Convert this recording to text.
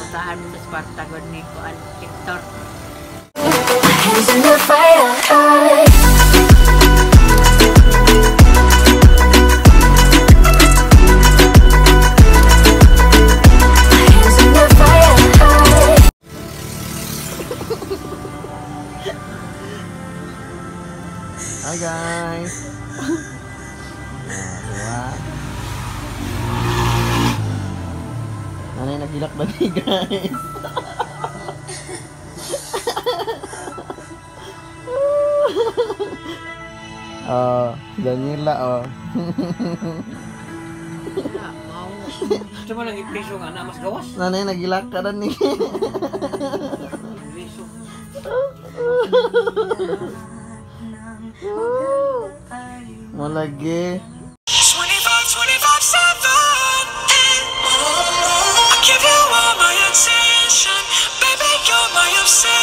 Putahan mo sa Sparta gud ni kuan Hector. Hands in the fire. Hands in the fire. Hi guys. Ah, diba? Nanay nagilak ba ni guys? Oh, Daniela oh. Mao. Gusto mo lang ipiso nga na mas gawas. Nanay nagilak ka na ni. Ipiso. Malagi. 25, 25, 7. I give you all my attention. Baby, you're my obsession.